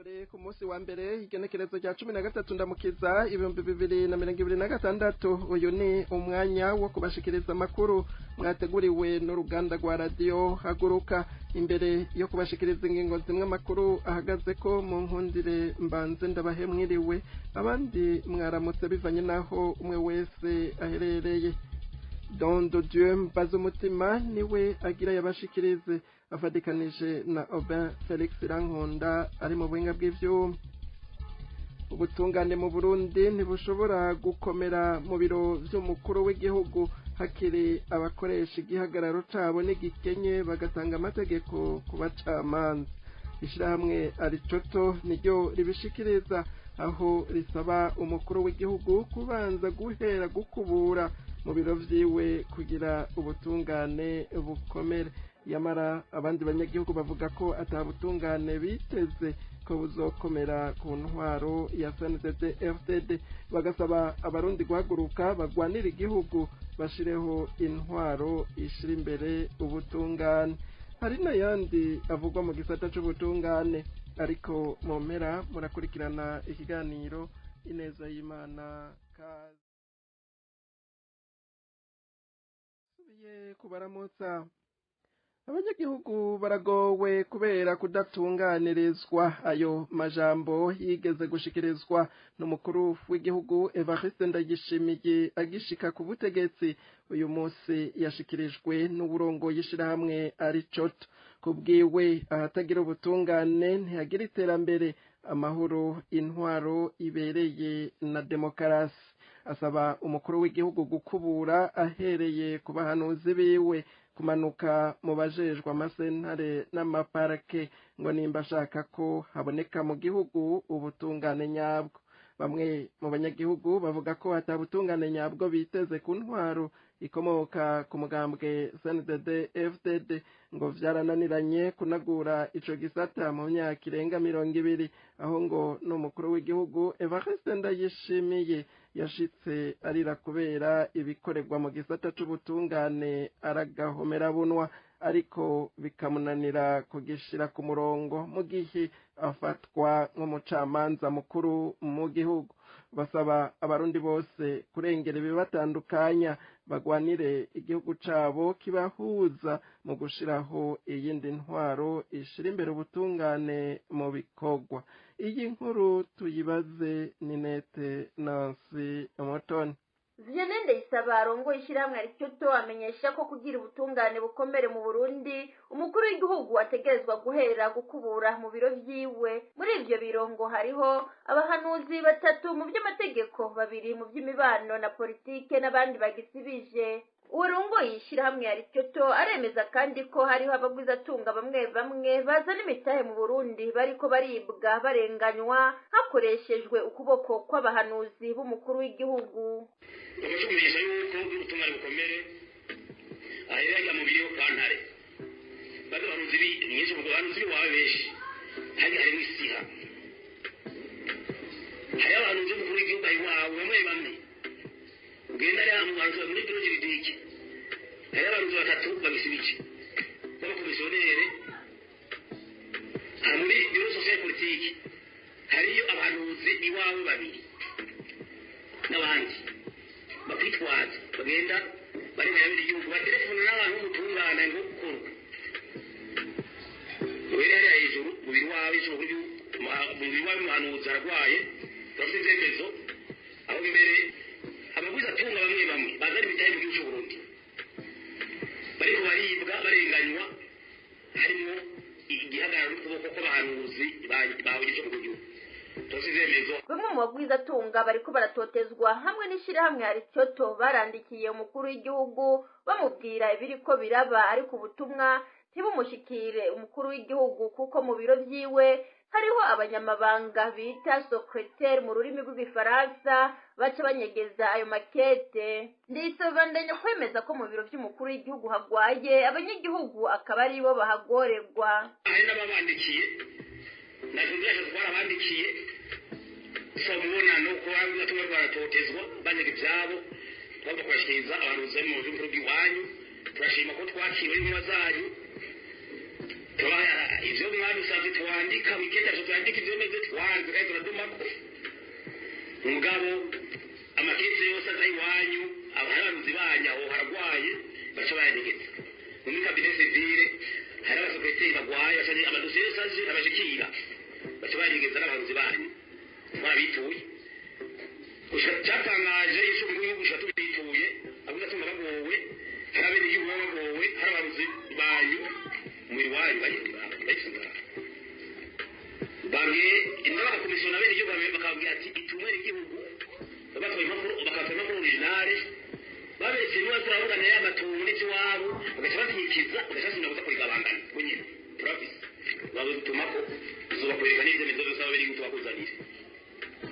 Turi ku munsi wa mbere, igenekerezo rya 13 Ndamukiza 2026. Uyu ni umwanya wo kubashikiriza amakuru mwateguriwe n'uruganda rwa Radiyo Haguruka. Imbere yo kubashikiriza ingingo zimwe amakuru ahagaze ko, mu nkundire mbanze ndabahe mwiriwe, abandi mwaramutse, bivanye n'aho umwe wese aherereye. Don de Dieu Mbazumutima niwe agira yabashikirize, afatikanije na Aubin Felix Irankunda ari mu buhinga bw'ivyuma. Ubutungane mu Burundi ntibushobora gukomera mu biro vy'umukuru w'igihugu hakiri abakoresha igihagararo cabo n'igikenye bagatanga amategeko ku bacamanza. Ishirahamwe Aricoto niryo ribishikiriza, aho risaba umukuru w'igihugu kubanza guhera gukubura mu biro vyiwe kugira ubutungane bukomere. Yamara abandi banyagihugu bavuga ko ata butungane biteze ko buzokomera ku ntwaro ya CNDD FDD, bagasaba abarundi guhaguruka bagwanira igihugu, bashireho intwaro ishira imbere ubutungane. Hari n'ayandi avugwa mu gisata c'ubutungane, ariko mu mpera murakurikirana ikiganiro Ineza y'Imana. Kaze subiye kubaramutsa. Abanyagihugu baragowe kubera kudatunganirizwa. Ayo majambo yigeze gushikirizwa n'umukuru w'igihugu Evariste Ndayishimiye agishika ku butegetsi. Uyu munsi yashikirijwe n'uburongoye ishirahamwe Aricoto. Kubwiwe, ahatagira ubutungane ntihagira iterambere, amahoro, intwaro ibereye na demokarasi. Asaba umukuru w'igihugu gukubura ahereye ku bahanuzi biwe, kumanuka mu bajejwe amasentare n'amaparake, ngo nimba ashaka ko haboneka mu gihugu ubutungane nyabwo. Bamwe mu banyagihugu bavuga ko atabutungane nyabwo biteze ku ntwaro ikomoka ku mugambwe CNDD FDD, ngo vyarananiranye kunagura ico gisata mu myaka irenga 20, aho ngo n'umukuru w'igihugu Evariste Ndayishimiye yashitse arira kubera ibikorerwa mu gisata c'ubutungane, aragahomera bunwa, ariko bikamunanira kugishira ku murongo mu gihe afatwa nk'umucamanza mukuru mu gihugu. Basaba abarundi bose kurengera ibibatandukanya, bagwanire igihugu cabo kibahuza mu gushiraho iyindi ntwaro ishira imbere ubutungane mu bikorwa. Iyi nkuru tuyibaze Ninete Nancy Mutoni. Vianney Ndayisaba arongoye ishyirahamwe Aricoto amenyesha ko kugira ubutungane bukomere mu Burundi, umukuru w'igihugu ategerezwa guhera gukubura mu biro vyiwe. Muri ivyo biro ngo hariho abahanuzi batatu mu vy'amategeko, babiri mu vy'imibano na politike, n'abandi bagisibije. Uwarongoye ishyirahamwe Aricoto aremeza kandi ko hariho abagwizatunga bamwe bamwe bazana imitahe mu Burundi bariko baribwa, barenganywa hakoreshejwe ukuboko kw'abahanuzi b'umukuru w'igihugu. Bakacumenyesha yuko ubutungane bukomere ahera mu biro kwa Ntare bado bahanuzi mwinshi, mu bahanuzi wawe benshi hari harimo isiha, hari abahanuzi b'umukuru w'igihugu iwawe bamwe bamwe ugenda ari ahantu bahanuzi muri bureau juridique, hari abahanuzi batatu bagisibije b'abakomisiyonere. Muri bureau social politique hariyo abahanuzi iwawe babiri n'abandi bakwitwaza bagenda bari mu yabindi gihugu, batelefona n'abantu b'umutungane ngo ukorwa uhere hariya hejuru mu biro wawe, hejuru mu biro wawe umuhanuzi ararwaye. Turafite ibyemezo aho imbere abagwizatunga bamwe bamwe bazana imitahe mu gihugu cy'u Burundi bariko baribwa, barenganywa, harimo igihagararo n'ukuboko kw'abahanuzi bawe igice mu gihugu. Turafite ibyemezo. Bamwe mu bagwizatunga bariko baratotezwa hamwe n'ishirahamwe Aricoto barandikiye umukuru w'igihugu bamubwira ibiriko biraba, ariko ubutumwa ntibumushikire umukuru w'igihugu, kuko mu biro vyiwe hariho abanyamabanga bita secrétaire mu rurimi rw'igifaransa baca banyegeza ayo makete. Ndisabandanya kwemeza ko mu biro vy'umukuru w'igihugu hagwaye, abanyagihugu akaba aribo bahagorerwa. Hari n'ababandikiye na yacu, twarabandikiye dusaba umubonano ko tuba baratotezwa, banyaga ibyabo. Twagomba kubashyikiriza abantu mu by'ukuri bw'iwanyu. Turashima ko twakiriwe n'intumwa zanyu, ivyo mwadusavye twandika wikenda, twandika ivyo meze. Mugabo amakete yose aza iwanyu, abahanuzi banyu aho haragwaye baca bayanegetse. Muri cabinet civile hari abasekreteri bagwaye, baca amadosiye yose aje abashikira baca bayanegeza n'abahanuzi banyu barabituye. Cyatangaje ishuko y'igihugu gushika tubituye, avuga ati bagowe, hari abenegihugu baba bagowe, hari abahanuzi banyu umubiri wanyu bayisungara bamwe inama bagakomisiyo na bene igihugu bakababwira ati itumere igihugu, batwaye impapuro, bakatwa impapuro originale baberetse niba turavugana ya matungo n'iby'iwabo, bagaca basinyikiza, bagaca basubira kuza kurigabangana. Bo nyine turafise babituma ko tuzobakwereka n'ibyemezo byose aba bene igihugu tubakuzanire.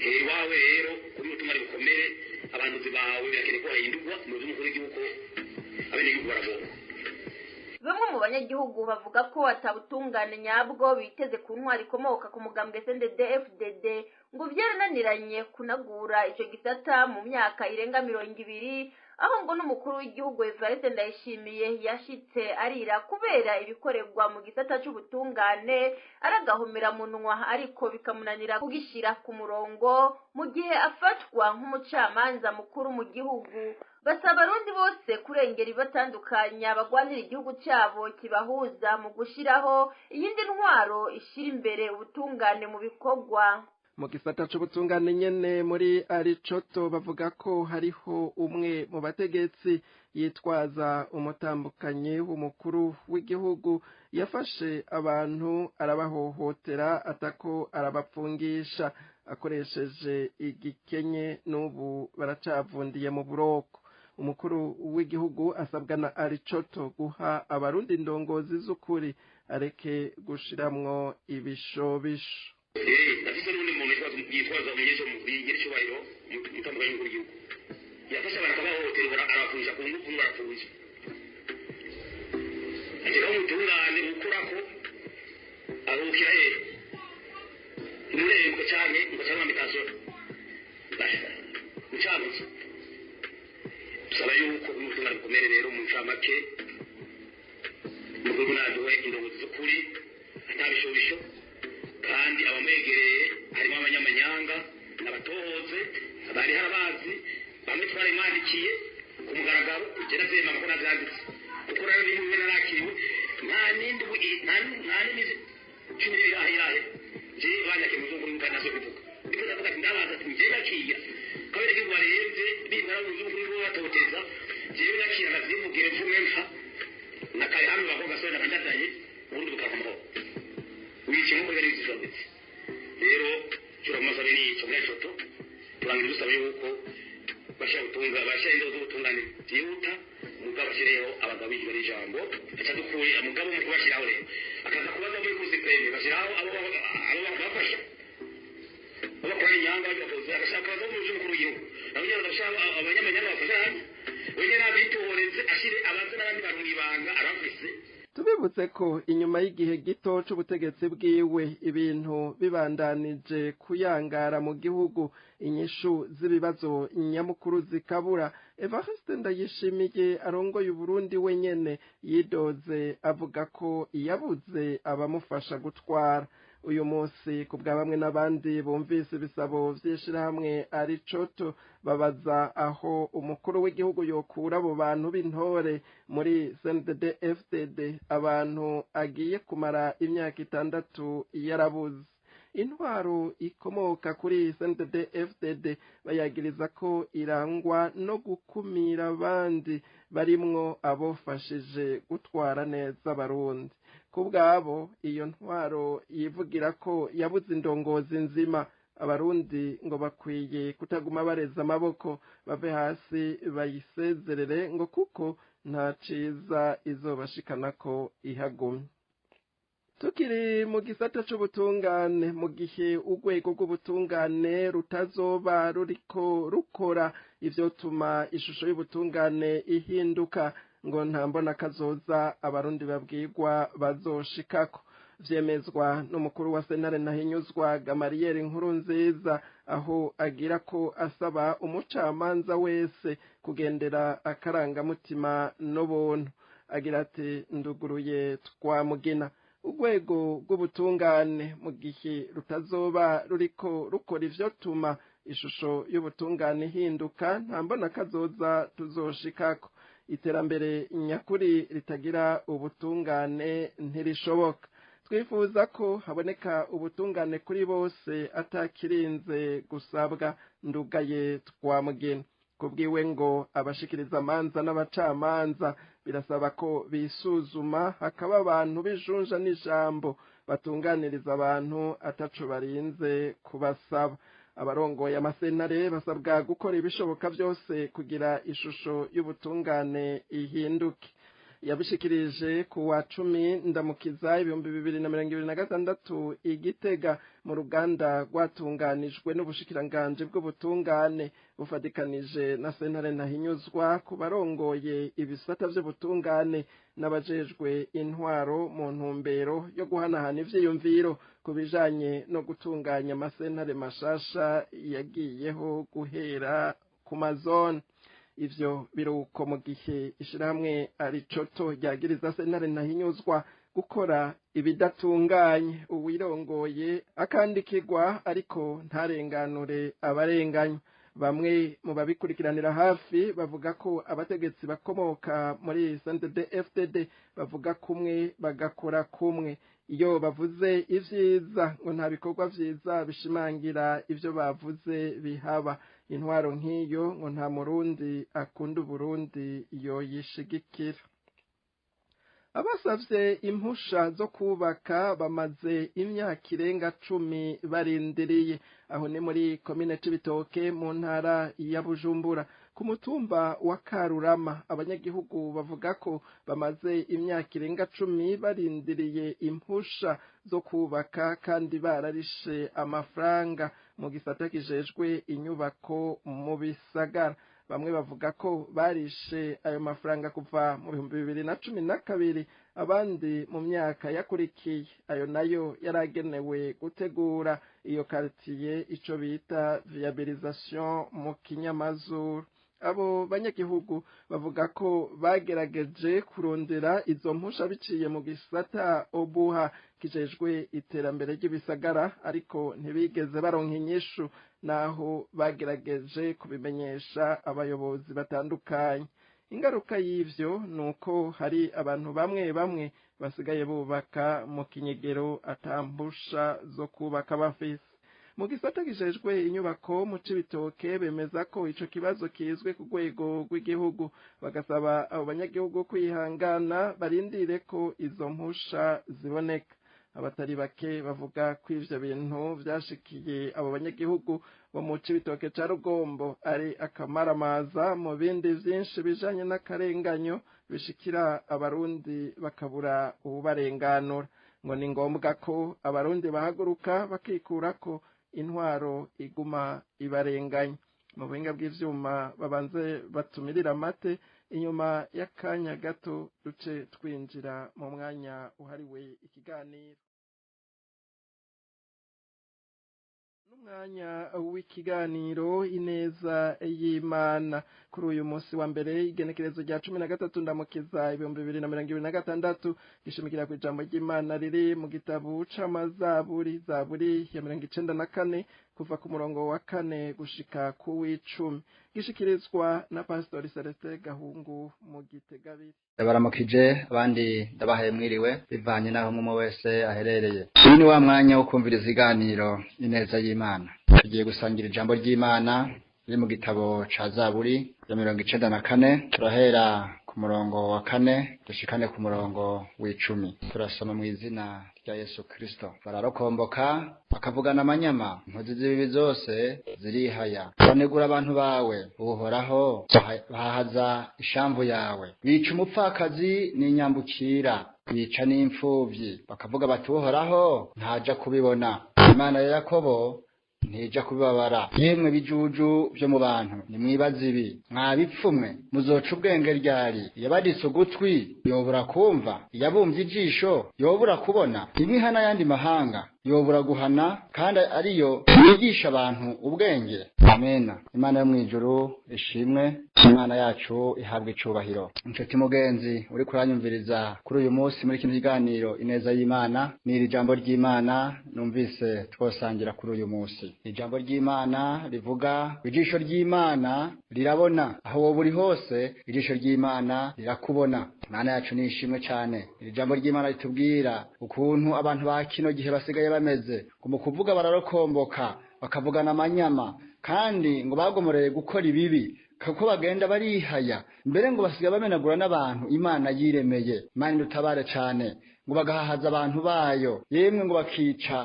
Hera iwawe rero kuri ubutumwa bukomere, abahanuzi bawe birakeneye ko bahindurwa mu by'umukuru w'igihugu, abenegihugu baragomba. Bamwe mu banyagihugu bavuga ko atabutungane nyabwo biteze ku ntwari ikomoka ku mugambwe CNDD FDD, ngo byarananiranye kunagura ico gisata mu myaka irenga 20, aho ngo n'umukuru w'igihugu Evariste Ndayishimiye yashitse arira kubera ibikorerwa mu gisata c'ubutungane, aragahomera munwa ariko bikamunanira kugishira ku murongo mu gihe afatwa nk'umucamanza mukuru mu gihugu. Basaba abarundi bose kurengera ibatandukanya, bagwanira igihugu cyabo kibahuza mu gushiraho iyindi ntwaro ishira imbere ubutungane mu bikorwa. Mu gisata c'ubutungane nyene muri Aricoto bavuga ko hariho umwe mu bategetsi yitwaza umutambukanyi w'umukuru w'igihugu yafashe abantu arabahohotera, atako arabapfungisha akoresheje igikenye, n'ubu baracavundiye mu buroko. Umukuru w'igihugu asabwa na Aricoto guha abarundi indongozi z'ukuri, areke gushiramwo ibishobisho. Ndafise n'undi muntu yitwaza umunyecyubahiro umutambukanyi w'umukuru w'igihugu, yafashe abantu akabahohotera, arabafungisha ku ngufu, barafunze ageraho umutungane ukorako aruhukira hehe umurembwe canke ugaca mwambika mucamuzi. Dusaba yuko umutungane bukomere rero mu ncamake, umukuru naduhe indongozi z'ukuri atabishobisho, kandi abamwegereye harimo abanyamanyanga n'abatohoze bari harabazi, bamwe twarabimwandikiye ku mugaragaro, je navyemanga ko navyanditse kuko rero bimwe narakiriwe nta nindi nta n'imizi 12 irahe irahe je banyakiye mu zungu kandi nazo kuvuga ndiko ndavuga ati ndabaza ati nje nakira kabere ko baremvye bintara mu zungu kuri batoteza, jewe nakira navyivugire mvume mpfa nakare hano bakobwa gasore nakandadaye ubundi bukava amahoro wice nkuko byari bizabitse. Rero turamusabe n'ico muri foto turangira dusaba yuko bashaka gutunga bashaka indobo z'ubutungane byihuta, mugabo bashireho abagabo bigira ijambo aca dukuye mugabo mu kubashiraho rero akaza kubaza muri kuzi preme bashiraho abo bafasha abakora inyanga bagakoze agashaka kubaza mu mukuru w'igihugu nabo nyine bagashaka abanyamanyanga bafasha hano wenyine abitoreze ashire abaze n'abandi bantu mw'ibanga arafise. Tubibutse ko inyuma y'igihe gito c'ubutegetsi bwiwe ibintu bibandanije kuyangara mu gihugu, inyishu z'ibibazo nyamukuru zikabura. Evariste Ndayishimiye arongoye Uburundi wenyene yidoze avuga ko yabuze abamufasha gutwara. Uyu munsi ku bwa bamwe n'abandi bumvise ibisabo vy'ishirahamwe Aricoto, babaza aho umukuru w'igihugu yokura abo bantu b'intore muri CNDD FDD, abantu agiye kumara imyaka 6 yarabuze. Intwaro ikomoka kuri CNDD FDD bayagiriza ko irangwa no gukumira abandi barimwo abofashije gutwara neza abarundi. Kubwabo iyo ntwaro yivugira ko yabuze indongozi nzima, abarundi ngo bakwiye kutaguma bareza amaboko, bave hasi bayisezerere ngo kuko nta ciza izobashikanako ihagumye. Tukiri mu gisata c'ubutungane, mu gihe urwego rw'ubutungane rutazoba ruriko rukora ivyotuma ishusho y'ubutungane ihinduka, ngo nta mbona kazoza abarundi babwirwa bazoshikako. Vyemezwa n'umukuru wa sentare Ntahinyuzwa Gamariyeri Nkurunziza, aho agira ko asaba umucamanza wese kugendera akarangamutima n'ubuntu. Agira ati nduguruye twamugina. Urwego rw'ubutungane mu gihe rutazoba ruriko rukora ivyo tuma ishusho y'ubutungane ihinduka, nta mbona kazoza tuzoshikako. Iterambere nyakuri ritagira ubutungane ntirishoboka. Twifuza ko haboneka ubutungane kuri bose atakirinze gusabwa. Ndugaye Twamugina kubwiwe ngo abashikiriza amanza n'abacamanza birasaba ko bisuzuma, hakaba abantu bijunja n'ijambo batunganiriza abantu ataco barinze kubasaba. Abarongoye amasentare basabwa gukora ibishoboka byose kugira ishusho y'ubutungane ihinduke. Yabishikirije ku wa 10 Ndamukiza 2026 Igitega mu ruganda rwatunganijwe n'ubushikiranganje bw'ubutungane bufatikanije na sentare Ntahinyuzwa ku barongoye ibisata vy'ubutungane n'abajejwe intwaro mu ntumbero yo guhanahana ivyiyumviro ku bijanye no gutunganya amasentare mashasha yagiyeho guhera ku mazone. Ivyo biruko mu gihe ishirahamwe Aricoto ryagiriza sentare Ntahinyuzwa gukora ibidatunganye, uwirongoye akandikirwa ariko ntarenganure abarenganywa. Bamwe mu babikurikiranira hafi bavuga ko abategetsi bakomoka muri CNDD-FDD bavuga kumwe bagakora kumwe. Iyo bavuze ivyiza ngo nta bikorwa vyiza bishimangira ivyo bavuze bihaba. Intwaro nk'iyo ngo nta Murundi akunda Uburundi yoyishigikira. Abasavye impusha zo kubaka bamaze imyaka irenga 10 barindiriye. Aho ni muri komine Cibitoke mu ntara ya Bujumbura ku mutumba wa Karurama. Abanyagihugu bavuga ko bamaze imyaka irenga 10 barindiriye impusha zo kubaka kandi bararishe amafaranga mu gisata kijejwe inyubako mu bisagara. Bamwe bavuga ko barishe ayo mafaranga kuva mu 2012, abandi mu myaka yakurikiye. Ayo nayo yaragenewe gutegura iyo quartier, ico bita viabilisation mu kinyamazuru. Abo banyagihugu bavuga ko bagerageje kurondera izo mpusha biciye mu gisata Obuha kijejwe iterambere ry'ibisagara, ariko ntibigeze baronka inyishu naho bagerageje kubimenyesha abayobozi batandukanye. Ingaruka y'ivyo nuko hari abantu bamwe bamwe basigaye bubaka mu kinyegero atampusha zo kubaka bafise. Mu gisata kijejwe inyubako mu Cibitoke bemeza ko ico kibazo kizwe ku rwego rw'igihugu, bagasaba abo banyagihugu kwihangana barindire ko izo mpusha ziboneka. Abatari bake bavuga ko ivyo bintu vyashikiye abo banyagihugu bo mu Cibitoke ca Rugombo ari akamaramaza mu bindi vyinshi bijanye n'akarenganyo bishikira Abarundi bakabura uwubarenganura. Ngo ni ngombwa ko Abarundi bahaguruka bakikurako intwaro iguma ibarenganya. Mu buhinga bw'ivyuma babanze batumirira amate, inyuma y'akanya gato duce twinjira mu mwanya uhariwe ikiganiro. N'umwanya w'ikiganiro Ineza y'Imana kuri uyu munsi wa mbere igenekerezo rya 13 Ndamukiza 2026 gishimikira ku ijambo ry'Imana riri mu gitabo c'Amazaburi, Zaburi ya 94 kuva ku murongo wa 4 gushika ku w'icumi, gishikirizwa na Pastor Celestin Gahungu mu Gitegabiri. Ndabaramukije abandi ndabahaye mwiriwe bivanye naho umwe wese aherereye. Uyu ni wa mwanya wo kumviriza ikiganiro Ineza y'Imana. Tugiye gusangira ijambo ry'Imana riri mu gitabo ca Zaburi ya 94, turahera ku murongo wa 4 dushikane ku murongo w'icumi. Turasoma mu izina rya Yesu Kristo. Bararokomboka bakavugana amanyama, inkozi z'ibibi zose zirihaya, banegura abantu bawe, Uhoraho bahaza ishamvu yawe, bica umupfakazi n'inyambukira, bica n'imfuvyi, bakavuga bati Uhoraho ntaja kubibona, Imana ya Yakobo ntija kubibabara. Yemwe bijuju vyo mu bantu, nimwibaze ibi, mwabipfumwe, muzoca ubwenge ryari? Yabaditse ugutwi yobura kumva, yabumvye ijisho yobura kubona. Imwe ihana y'andi mahanga Yobura guhana kandi ariyo yigisha abantu ubwenge? Amena. Imana yo mw'ijuru ishimwe, Imana yacu ihabwa icubahiro. Inshuti mugenzi uri kuranyumviriza kuri uyu munsi muri kino kiganiro Ineza y'Imana, ni iri jambo ry'Imana numvise twosangira kuri uyu munsi. Ijambo ry'Imana rivuga: ijisho ry'Imana rirabona. Aho wowe uri hose, ijisho ry'Imana rirakubona. Imana yacu ni ishimwe cyane. Iri jambo ry'Imana ritubwira ukuntu abantu ba kino gihe basigaye bameze, ngo mu kuvuga bararokomboka, bakavugana amanyama, kandi ngo bagomoreye gukora ibibi, kuko bagenda barihaya, mbere ngo basigaye bamenagura n'abantu Imana yiremeye. Imana idutabare cyane. Ngo bagahahaza abantu bayo, yemwe ngo bakica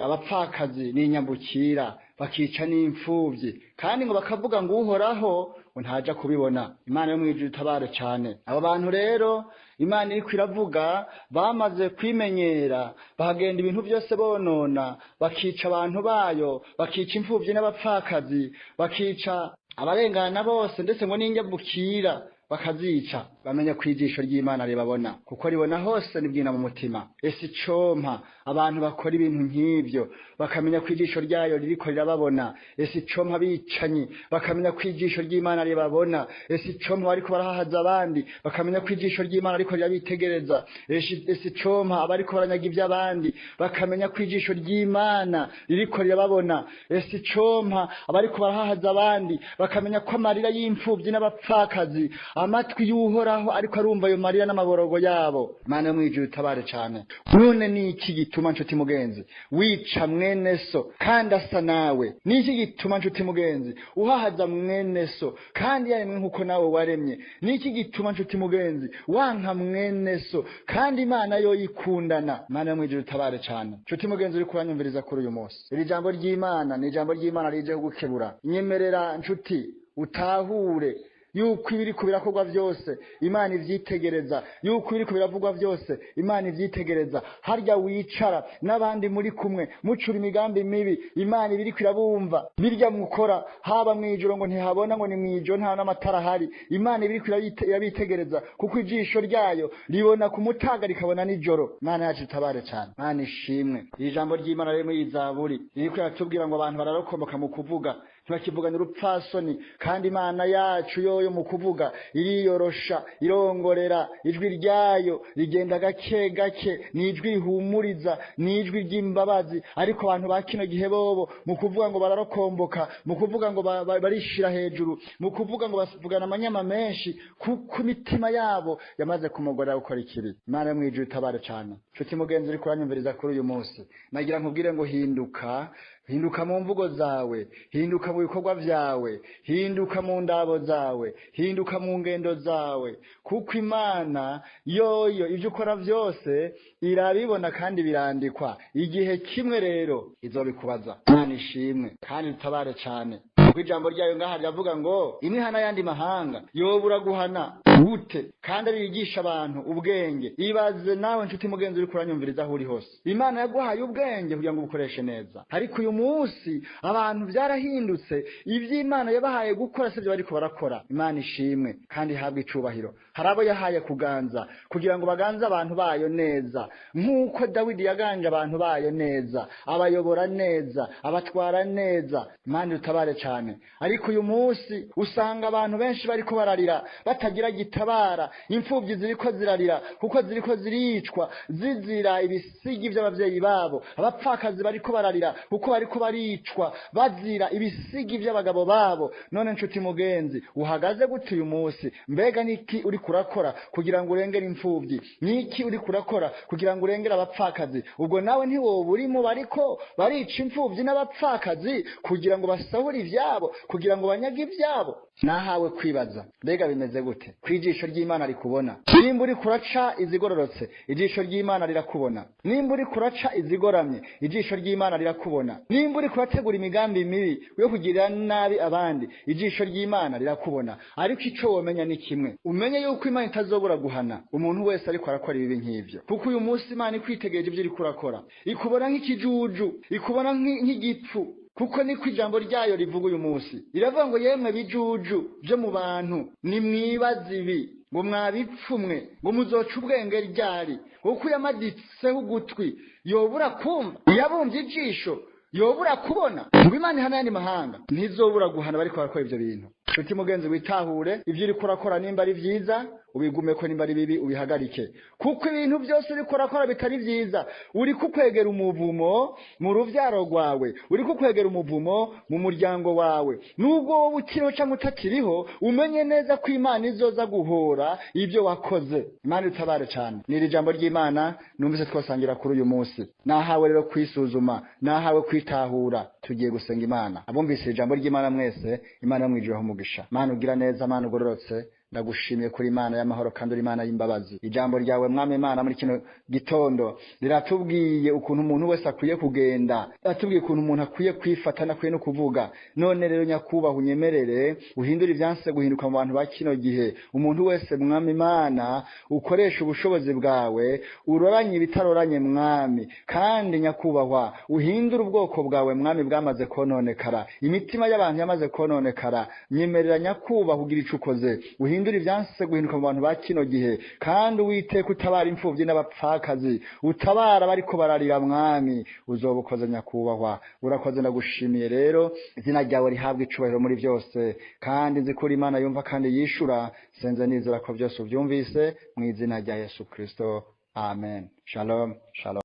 abapfakazi n'inyambukira, bakica n'imfuvyi, kandi ngo bakavuga ngo Uhoraho ngo ntaja kubibona. Imana yo mwijuru itabare cane. Abo bantu rero Imana iriko iravuga bamaze kwimenyera, bahagenda ibintu byose bonona, bakica abantu bayo, bakica imfuvyi n'abapfakazi, bakica abarengana bose, ndetse ngo n'inyambukira bakazica. Bamenye ko ijisho ry'Imana ribabona, kuko ribona hose nibwina mu mutima. Ese icompa abantu bakora ibintu nk'ivyo bakamenya ko ijisho ryayo ririko rirababona? Ese icompa abicanyi bakamenya ko ijisho ry'Imana ribabona? Ese icompa bariko barahahaza abandi bakamenya ko ijisho ry'Imana riko rirabitegereza? Ese icompa abariko baranyaga ivy'abandi bakamenya ko ijisho ry'Imana ririko rirababona? Ese icompa abariko barahahaza abandi bakamenya ko amarira y'imfuvyi n'abapfakazi, amatwi y'Uhoraho ariko arumva ayo marira n'amaborogo yabo? Imana yo mwijuru itabare cane. None ni iki gituma, nshuti mugenzi, wica mwene so kandi asa nawe? Ni iki gituma, nshuti mugenzi, uhahaza mwene so kandi yaremwe nk'uko nawe waremye? Ni iki gituma, nshuti mugenzi, wanka mwene so kandi Imana yo yikundana? Imana yo mwijuru itabare cane. Nshuti mugenzi uri kuranyumviriza kuri uyu munsi, iri jambo ry'Imana ni ijambo ry'Imana rije kugukebura. Nyemerera nshuti utahure yuko ibiriko birakorwa byose Imana ivyitegereza, yuko ibiriko biravugwa byose Imana ivyitegereza. Harya wicara n'abandi muri kumwe mucura imigambi mibi, Imana ibiriko irabumva. Birya mukora haba mw'ijoro ngo ntihabona, ngo ni mw'ijoro nta n'amatara ahari, Imana ibiriko irabitegereza, kuko ijisho ryayo ribona ku mutaga rikabona nijoro. Imana yacu itabare cane. Imana ishimwe. Iri jambo ry'Imana riri muri Zaburi ririko riratubwira ngo abantu bararokomoka mu kuvuga, ntibakivugana urupfasoni, kandi Imana yacu yoyo mu kuvuga iriyorosha, irongorera, ijwi ryayo rigenda gake gake, ni ijwi rihumuriza, ni ijwi ry'imbabazi. Ariko abantu ba kino gihe bobo mu kuvuga ngo bararokomboka, mu kuvuga ngo barishira hejuru, mu kuvuga ngo bavugana amanyama menshi, kuko imitima yabo yamaze kumugorera gukora ikibi. Imana yo mwijuru itabare cane. Nshuti mugenzi uri kuranyumviriza kuri uyu munsi, nagira nkubwire ngo hinduka, hinduka mu mvugo zawe, hinduka mu bikorwa vyawe, hinduka mu ndabo zawe, hinduka mu ngendo zawe, kuko Imana yoyo ivyo ukora vyose irabibona kandi birandikwa. Igihe kimwe rero izobikubaza. Imana ishimwe kandi itabare cane, kuko ijambo ryayo ngaha riravuga ngo imihana y'andi mahanga yobura guhana gute kandi ariyigisha abantu ubwenge? Ibaze nawe nshuti mugenzi uri kuranyumviriza aho uri hose, Imana yaguhaye ubwenge kugira ngo ubukoreshe neza, ariko uyu munsi abantu byarahindutse, ivy'Imana yabahaye gukora sivyo bariko barakora. Imana ishimwe kandi ihabwe icubahiro. Hari abo yahaye kuganza kugira ngo baganze abantu bayo neza, nk'uko Dawidi yaganje abantu bayo neza, abayobora neza, abatwara neza. Imana idutabare cane. Ariko uyu munsi usanga abantu benshi bariko bararira batagira gitabara, imfuvyi ziriko zirarira kuko ziriko ziricwa zizira ibisigi vy'abavyeyi babo, abapfakazi bariko bararira kuko bariko baricwa bazira ibisigi vy'abagabo babo. None nshuti mugenzi, uhagaze gute uyu munsi? Mbega niki uri kurakora kugira ngo urengere imfuvyi? Niki uri kurakora kugira ngo urengere abapfakazi? Ubwo nawe ntiwoba urimo bariko barica imfuvyi n'abapfakazi kugira ngo basahure ivyabo, kugira ngo banyage ivyabo? Nahawe kwibaza, mbega bimeze gute kwijisho ry'Imana rikubona? Nimba uri kuraca izigororotse, ijisho ry'Imana rirakubona. Nimba uri kuraca izigoramye, ijisho ry'Imana rirakubona. Nimba uri kurategura imigambi mibi yo kugirira nabi abandi, ijisho ry'Imana rirakubona. Ariko ico womenya ni kimwe, umenye yuko Imana itazobura guhana umuntu wese ariko arakora ibibi nk'ivyo, kuko uyu munsi Imana ikwitegereje ivyo iriko urakora, ikubona nk'ikijuju, ikubona nk'igipfu, kuko niko ijambo ryayo rivuga. Uyu munsi riravuga ngo yemwe bijuju byo mu bantu, nimwibaze ibi. Ngo mwabipfumwe, ngo muzoca ubwenge ryari? Kuko yamaditseho ugutwi yobura kumva, yabumbye ijisho yobura kubona. Ngo Imana ihana ayandi mahanga, ntizobura guhana bariko barakora ivyo bintu. Nshuti mugenzi, witahure ivyo uriko urakora, nimba ari vyiza ubigumeko, nimba ari bibi ubihagarike, kuko ibintu byose uriko urakora bitari vyiza, uri kukwegera umuvumo mu ruvyaro rwawe, uri kukwegera umuvumo mu muryango wawe. Nubwo wowe ukiriho cyangwa utakiriho, umenye neza ko Imana izoza guhora ibyo wakoze. Imana itabare cyane. Ni iri jambo ry'Imana numvise twasangira kuri uyu munsi. Nahawe rero kwisuzuma, nahawe kwitahura. Tugiye gusenga Imana. Abumvise ijambo ry'Imana mwese, Imana yo mwijuru umugisha. Mana ugira neza, Mana ugororotse, ndagushimiye kuri Imana y'amahoro kandi uri Imana y'imbabazi. Ijambo ryawe, Mwami Imana, muri kino gitondo riratubwiye ukuntu umuntu wese akwiye kugenda, atubwiye ukuntu umuntu akwiye kwifata n'akwiye no kuvuga. None rero nyakubahwa, unyemerere uhindure ibyanse guhinduka mu bantu ba kino gihe. Umuntu wese, Mwami Imana, ukoresha ubushobozi bwawe uroranye ibitaroranye, Mwami, kandi nyakubahwa uhindure ubwoko bwawe, Mwami, bwamaze kononekara, imitima y'abantu yamaze kononekara. Nyemerera nyakubahwa ugira ico ukoze, uhindure ibyanse guhinduka mu bantu ba kino gihe, kandi Uwiteka utabara imfuvyi n'abapfakazi, utabara bariko bararira. Mwami, uzoba ukoze nyakubahwa, urakoze, ndagushimiye. Rero izina ryawe rihabwa icubahiro muri byose, kandi nzi ko uri Imana yumva kandi yishura. Senze nizera ko byose ubyumvise, mu izina rya Yesu Kristo, amen. Shalom, shalom.